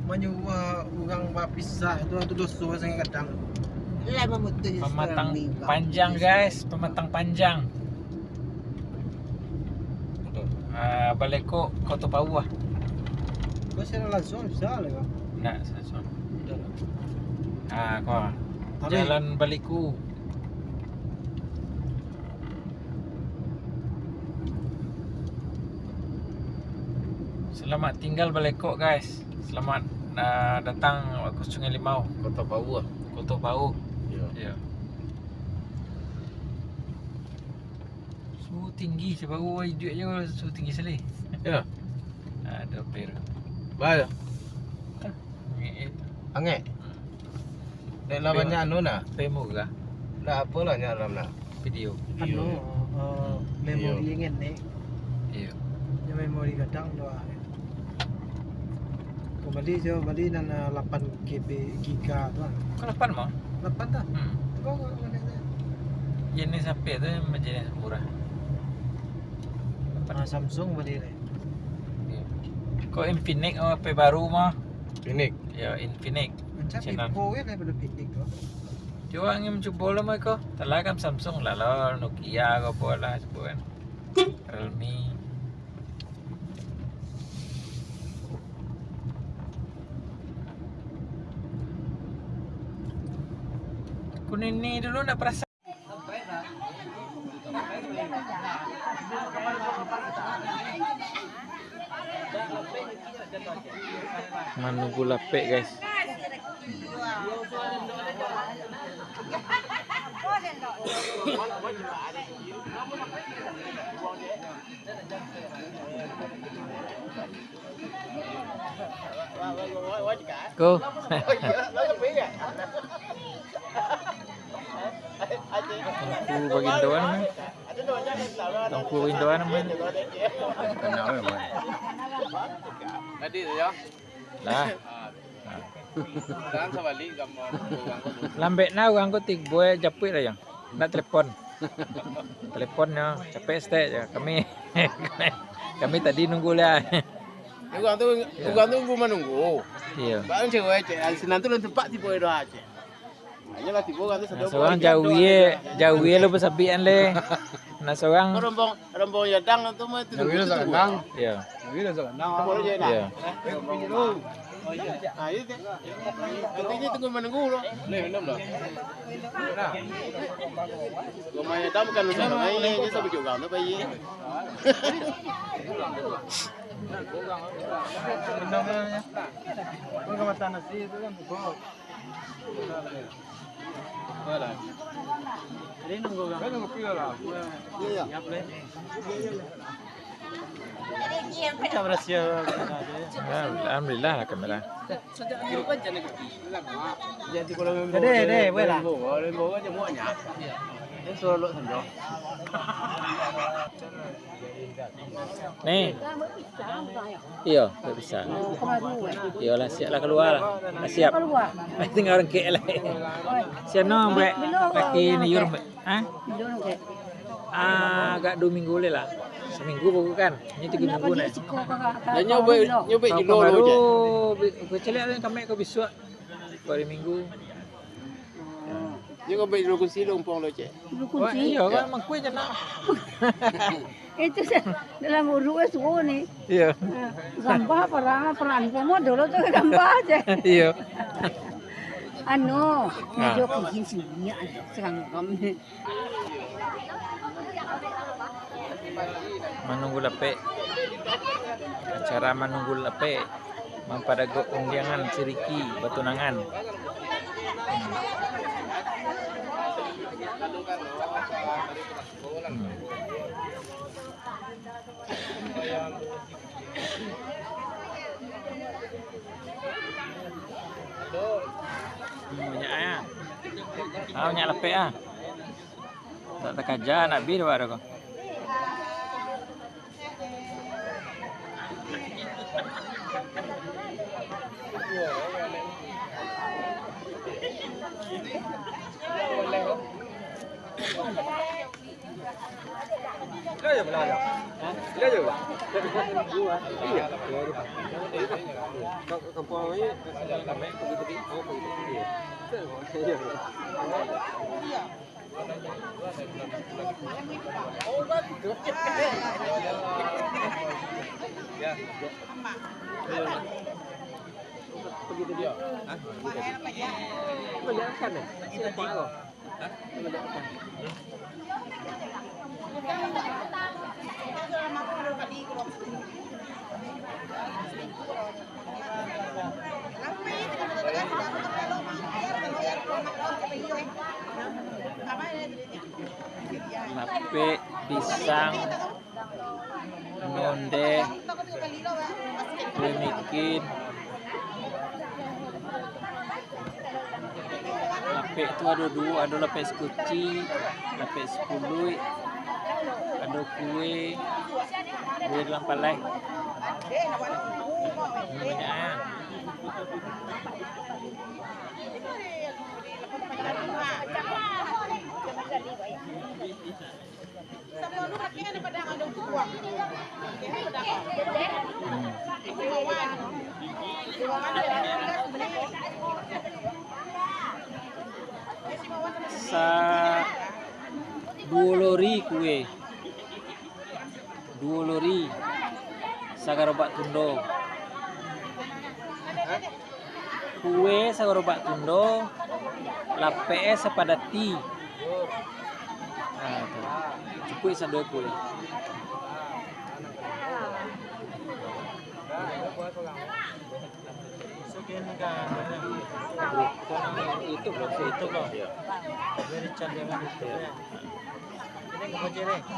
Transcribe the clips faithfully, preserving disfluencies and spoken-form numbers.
Manyuruah urang bapisah tu, tu doso sangaik gadang. Lah mamutus Pematang silaturahmi, Bang. Panjang, guys, Pematang Panjang. Ah, Baleko, Koto Pawu ah. Kau siaran langsung bisa lah, Bang. Ndak, langsung. Udah lah. Ah, kau. Tapi Jalan Baleko. Selamat tinggal Baleko, guys. Selamat, ah, datang ke Sungai Limau. Koto Pawu ah. Koto Pawu. Iya. Iya. Suhu tinggi, baru iduik je suhu tinggi sekali. Ya. Ada player. Bah. Angek. Angek. Hmm. Dek lah banyak anu nah. Tapi murah. Ndak apolah nyo dalam nah. Video. Anu, eh, memori Iyo. Ingin ni. Iyo. Nyo memori gadang tu ah. Kau bali, kau bali nan, eh, lapan G B giga tu ah. Kau lapan mah? Lapan tah? Hmm. Tu kau bali tu. Jenis H P tu yang jenis murah. Lapan. Ah, Samsung bali ni. Iyo. Kau Infinix oh, H P baru mah? Infinix. Ya, Infinix. Macam Channel. Vivo kan daripada Infinix tu. Cubo angin cubo lah, Mai, ko. Talah kan Samsung lah, lah, Nokia ko apo lah, cubo kan. Realme. Kunini dulu ndak perasa. Manunggu lapek, guys. Ko. Tungku Bagindo kan, man? Tungku Bagindo kan, man? Kenal, man. Tadi tu, ya? Lah. Jangan sabalik gambar orang tu. Lambek nah urang ko tibo japuik lah, Yang. Nak telepon. Teleponnyo capek setek je. Kami, kami tadi nunggu lah. Urang tu, Ya. Urang tu nunggu manunggu. Iyo. Bak cewek, cek. Sinan tu lah tempat tibo dah, cek. Hanyolah tibo urang tu. Nah, sadang sorang bahagia jauh doa ye, aja. Jauh ye lo basabikan le. Nah, sorang. Rombong, rombong yadang tu mah tu. Jauh ye lo saganang. Iyo. Jauh ye lo saganang. Rombong je nah. Iyo. Eh, rombong. Ah, iyo, teh. Katanya tunggu manunggu lo. Ni, minum dah. Nah. Rumah yadang bukan rumah main, dia sampai juga tu bayi. Minum, minum, ya. Kau makan nasi tu kan, bos. Jadi nunggu kan? Kan nunggu pila lah. Iya, iya. Siap, Le. Kita berhasil. Ya, alhamdulillah lah kamera. Jadi, deh, boleh lah. Ini suruh lo sendok. Ni. Iyo, tak bisa. Iyolah, siap lah kalua lah. Lah siap. Kalua. Tingga urang kek lai. Siano buek kaki ni yur buek. Ha? Ah, agak duo minggu lai lah. Saminggu baru kan. Ni tigo minggu ni. Lah nyo buek, nyo buek Tahun julo baru, lo je. Bi-, kecil lai kami ko bisuak. Hari Minggu. Nyo buek julo kunsi lo umpang lo, cek. Julo kunsi. Wah, iyo, kan mangkui je nak. Itu se-, dalam urut eh suruh ni. Iyo. Ah, gambar parang, parang umpama dulu tu gambar je. Iyo. Anu, Ah. Nunjuak izin sini aja, serangkam ni. Manunggu lapek. Acara manunggu lapek. Mampadagok undiangan siriki batunangan. Hmm. Hmm. Hmm, banyak ah. Ah, banyak lapek ah. Tak takaja nak habis dek awak tu ko. Iya, iya. Iya. Kampuang awak ni, oh, Pagi Tebing. Iya. Lapek, pisang, ondeh, kue mikin. Lapek tu ado duo, ado lapek sakuci, lapek sapuluah, ado kue, kue dalam palai. Hmm, banyak ah. Sa-, duo lori kue. Duo lori. Sagarobak tundo. Kue sagarobak tundo, lapek e sapadati. Nah, tu. Cukuik sado kue. Itu, itu, itu.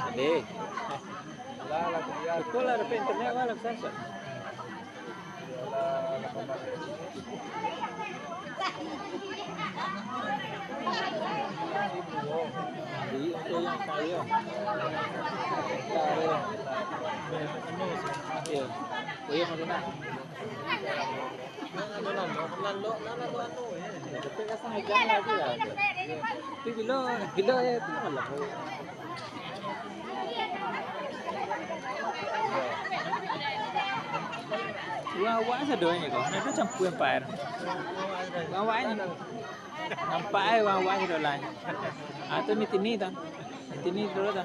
Ade. Iko lah, dapek internet, wah, lah, bisa. Iya. Oh, iya, maksudnya. Tapi bilo, bilo ya, itu malah. Wah, wah, sadonyo ko. Nah, tu campur ampek. Wah, wah, ni. Nampak ai wah, wah, sado lah. Ah, tu ni tini tu. Tini dulu tu.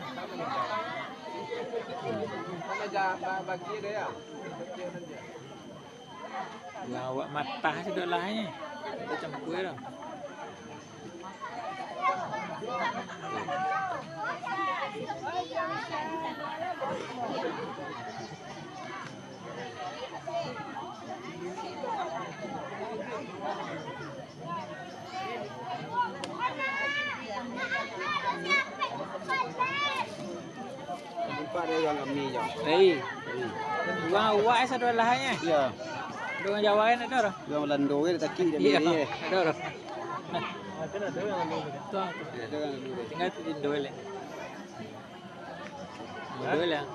Lah, awak matah sudah lah, eh. Kita campur dah. Nampak dari urang kami jo. Hei. Urang awak sado lah, eh. Iyo. Urang Jawa kan ado doh. Urang Belando kan takik dari. Iyo, ado doh. Ado urang Belando. Tingga tu tindo leh. Model lah.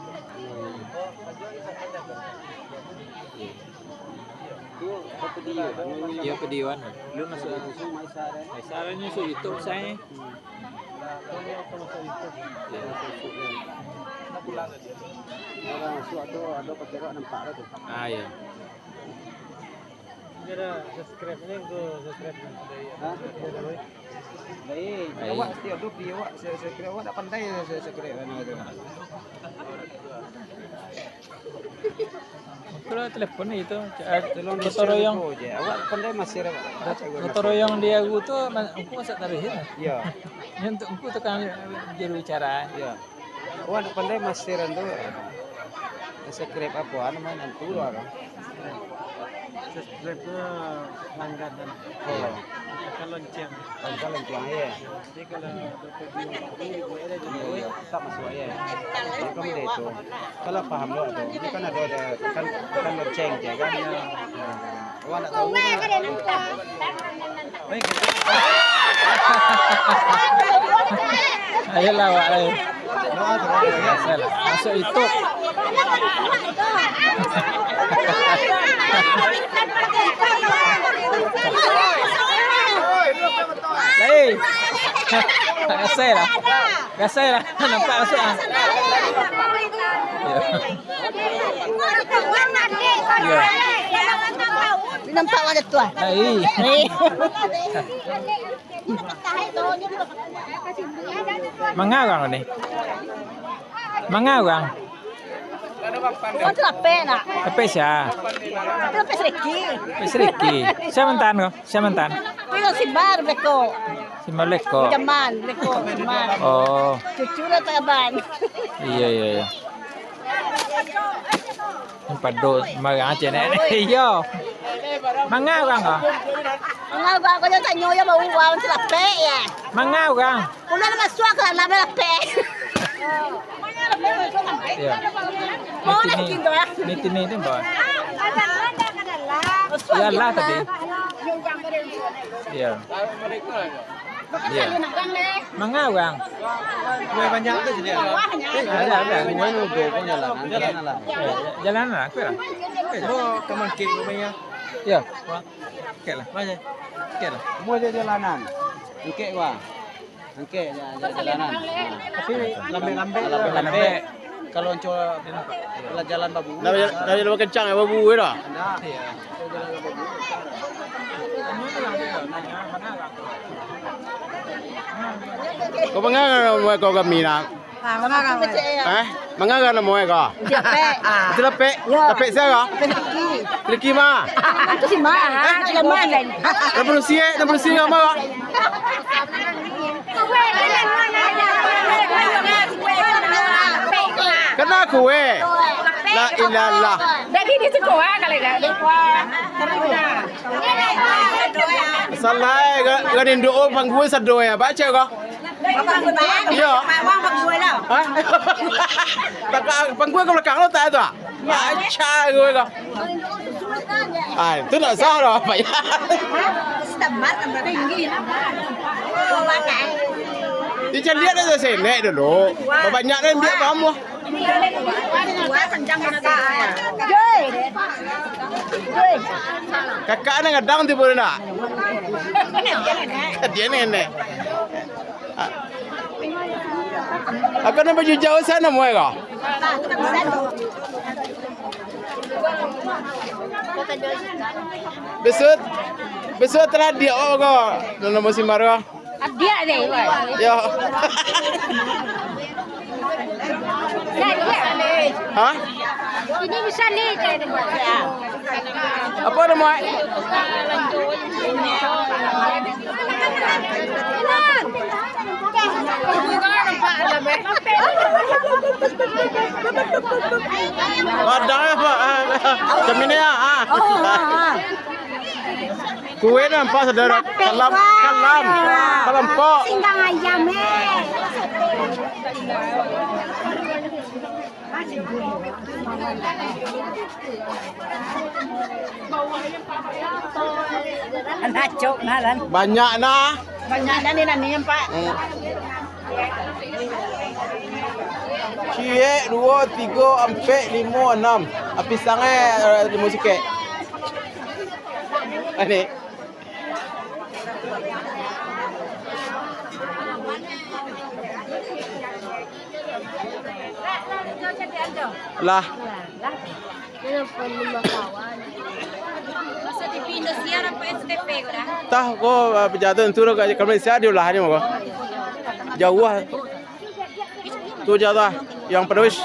Iyo, padiuan. Lu masuk langsung Maisar, eh? Maisar ni masuk YouTube saya. Iyo. Urang masuk tu, ado paterok nampak lah tu. Ah, iyo. Kira subscribe ni, aku subscribe ni. Hah? Baik. Baik. Awak setiap tu pi awak subscribe, awak tak pandai subscribe mana tu. Kalau telepon ni tu, gotong royong. Awak pandai masih awak. Gotong royong di Agu tu, ma-, aku masak taruih ya. Iyo. Ini untuk aku tukang juru bicara. Iyo. Wah, nak pandai masih tu. Subscribe apo anu main antu tu kan. Subscribe tu langganan. Oh. Tekan lonceng. Tekan lonceng, iyo. Jadi kalau ada video baru, buat aja. Iyo, iyo. Tak masuk, iyo. Jadi kamu deh tu. Kalau paham lo tu. Ini kan ado, ado tekan, tekan lonceng je kan. Iyo. Awak nak tahu kan? Ayolah, awak, ayo. Masuk YouTube. Hei. Gasai lah. Gasai lah. Nampak masuk ah. Iyo. Nampak wajah tu ah. Hai. Hai. Manga urang ko ni? Manga urang? Urang tu lapeh nak. Lapeh sia? Tu lapeh Sriki. Lapeh Sriki. Sia mantan ko? Sia mantan? Tu yang Simbar beko. Simbar beko. Jaman beko Simbar. Oh. Cucu lah Taban. Iyo, iyo, iyo. Pado marah cek nek. Iyo. Manga urang ko? Manga urang ko, jan tanyo yo, bau urang tu lapeh yo. Manga urang? Udah masuak ka dalam lapeh. Iyo. Mau Nitini. Nitini tu, Mbak. Iyolah tadi. Iyo. Iyo. Manga urang? Kue banyak tu sini. Ada, ada. Kue nunggu pun jalan. Jalan lah. Jalan lah, kue lah. Bro, kamu kiri rumahnya. Iyo. Oke lah. Mana? Oke lah. Semua dia jalanan. Oke, wah. Oke, ja-, ja-, jalanan. Tapi lambek-lambek. Lambek-lambek. Kalau anco lah jalan babu. Dah, dah jalan kencang ya, babu ya dah. Nah. Kau manga namo kau kami nak? Ah, manga namo. Eh? Manga namo kau? Uji lapek. Uji lapek? Yo. Lapek sia kau? Lapek Sriki. Sriki ma? Itu si ma. Nama rusia, nama rusia ma kau? Kana kue. La ilallah. Jadi di sekolah kali dah. Salah, eh, ga-, gadin doa panggua sadoe, baca ko. Iyo. Hah? Takak panggua ka balakang lo, tak tu, ah? Baca ko ko. Ah, tu ndak sah doh, apa ya? Dicaliak dah senek dulu. Banyak dah biak kamu. Kakak ni kadang tibo nak. Dia ni nenek. Apa nama baju jauh sana, muai kau? Besut, besut telah dia, oh, kau. Nama musim baru. Adiak deh, Iwan. Yo. Nah, iya. Hah? Ini bisa nih, kayak gitu. Apa nama, Mak? Padang apa? Ah, cermin ya, ah. Oh, ah, ah. Kue nampak, saudara. Lapek, kalam, wah. Kalam, kalam pok. Singgang ayam, eh. Banyak nah. Banyak nah ni, nah ni, Pak. Hmm. Ciek, duo, tigo, ampek, limo, anam. Ah, pisang eh, limo sikek. Ini. Lah. Tah ko, ah, pejatuh tu ka Malaysia diulah ni mako. Jauah. Tu jatuh yang penulis.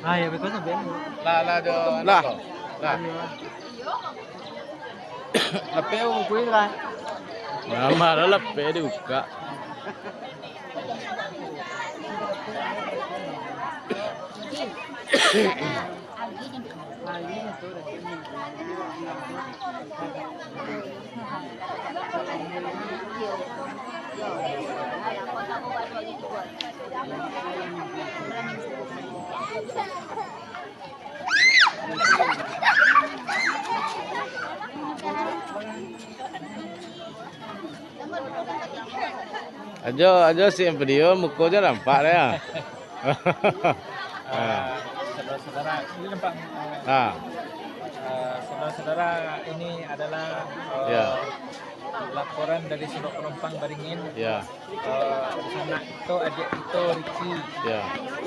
Ah, ya, betul sampai. Lah, lah, do. Lah. Lah. Lapeh buku ni lah. Nama lah lapeh dibuka. Ajo, ajo si video muko jo nampak deh, ah. Ah, saudara-saudara, ini nampak, eh, ah, eh, saudara-saudara, ini adalah, eh, ya, laporan dari Sundok Pelumpang Baringin. Ya. Eh, sanak kito, adiak kito, Ricky. Ya.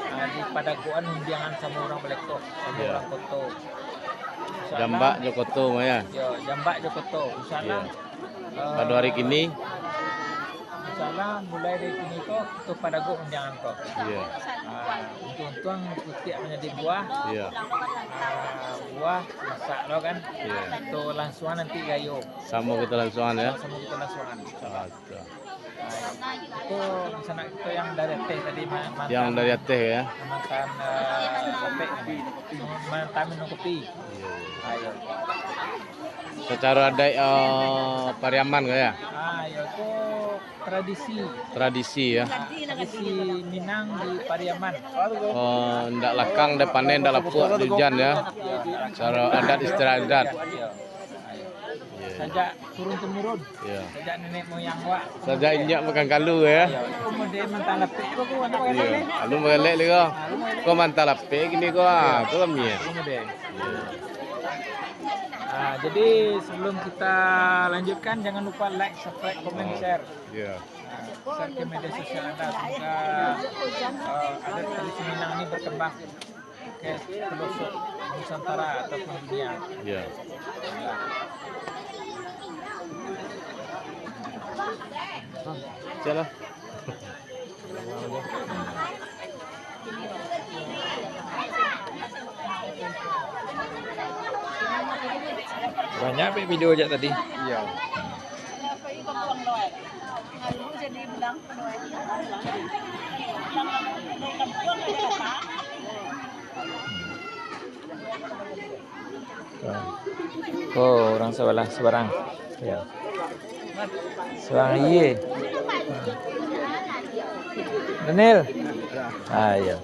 Ah, di padagoan undiangan samo urang Balekok, samo Iya. urang Koto. Insya Allah. Jambak jo Koto mah, ya? Yo, Jambak jo Koto. Insya Allah. Iya. Eh, Pado hari kini? Insya Allah, mulai dari kini ko, kito padago undiangan ko. Iya. Ah, untuang-untuang putiak manjadi buah. Iya. Ah, buah masak lo kan. Iya. Kito langsuangan nanti gayo. Samo kito langsuangan, ya? Samo kito langsuangan, insya Allah. Oke. Itu sanak kito yang dari ateh tadi, ma-, Yang mantan, dari ateh, ya? Mantan, eh, lapek tadi. Mantan minum kopi. Iya, iya. Ayo. Sacaro adaik, eh, Pariaman ko, ya? Ah, iyo, itu tradisi. Tradisi, ya? Ah, tradisi Minang di Pariaman. Oh, ndak lakang, ndak paneh, ndak lapuak, di ujan, ya? Sacaro adat istiadat. Iyo. Ayo. Iya, iya. Sajak turun temurun. Iya. Sajak nenek moyang awak. Sajak inyak makan kalu, ya. Iya, itu model mantan lapek tu, tu, anu Iya. makan lapek. Alun makan lapek lagi. Alun makan lapek. Kau mantan lapek kini kau, ah, Iya. tu kami, ya. Alun model. Iya. Ah, jadi sebelum kita lanjutkan, jangan lupa like, subscribe, komen, Oh. share. Iya. Ah, share ke media sosial anda. Semoga, ah, adat tradisi Minang ini berkembang ke pelosok Nusantara ataupun dunia. Iya. Sialah. Banyak pe video jak tadi. Iya. Oh, urang sabalah, sabarang. Ya. Sabarang, iye. Daniel. Ah, iya.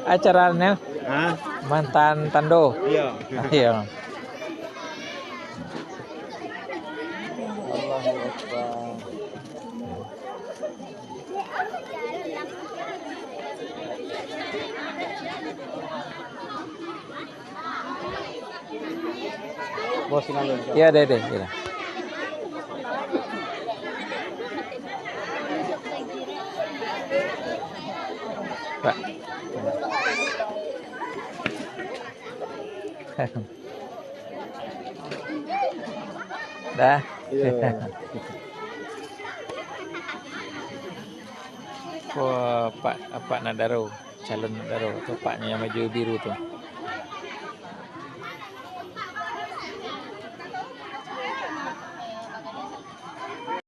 Acara Daniel? Hah? Mantan Tando. Iya. Iya. Allahu Akbar. Bos, tinggal dulu. Iya, deh, deh, iya. Pak. Dah. Iya. Ko, Pak, Pak Nadaro, calon Nadaro, tu Paknyo yang baju biru tu.